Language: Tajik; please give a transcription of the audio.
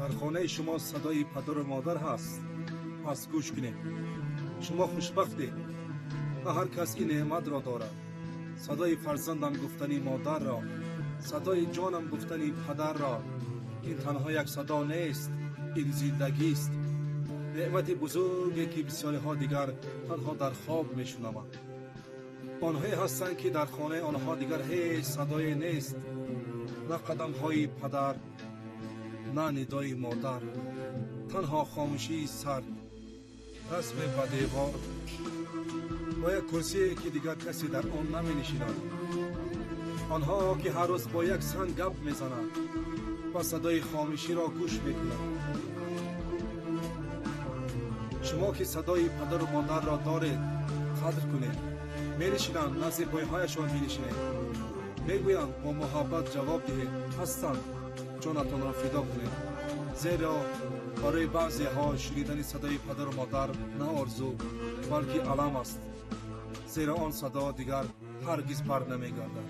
Дар хонаи шумо садои падару модар ҳаст, пас гӯш кунед. Шумо хушбахтед ва ҳар кас ин неъматро дорад. Садои фарзандам гуфтани модарро, садои ҷонам гуфтани падарро. Ин танҳо як садо нест, ин зиндагист. Неъмати бузурге ки бисёриҳо дигар танҳо дар хоб мешунаванд. Онҳое ҳастанд, ки дар хонаи онҳо дигар ҳеҷ садое нест, на қадамҳои падар, на нидои модар, танҳо хомӯшии сард, расме ба девор ва як курсие ки дигар касе дар он наменишинад. Онҳо ки ҳар рӯз бо як санг гап мезананд ва садои хомӯширо гӯш мекунанд. Шумо ки садои падару модарро доред, қадр кунед. Менишинанд, назди пойҳояшон менишинед. Мегӯянд, бо муҳаббат ҷавоб диҳед. Ҳастанд, ҷонатонро фидо кунед. Зеро барои баъзеҳо шунидани садои падару модар на орзу, балки алам аст. Зеро он садо дигар ҳаргиз бар намегардад.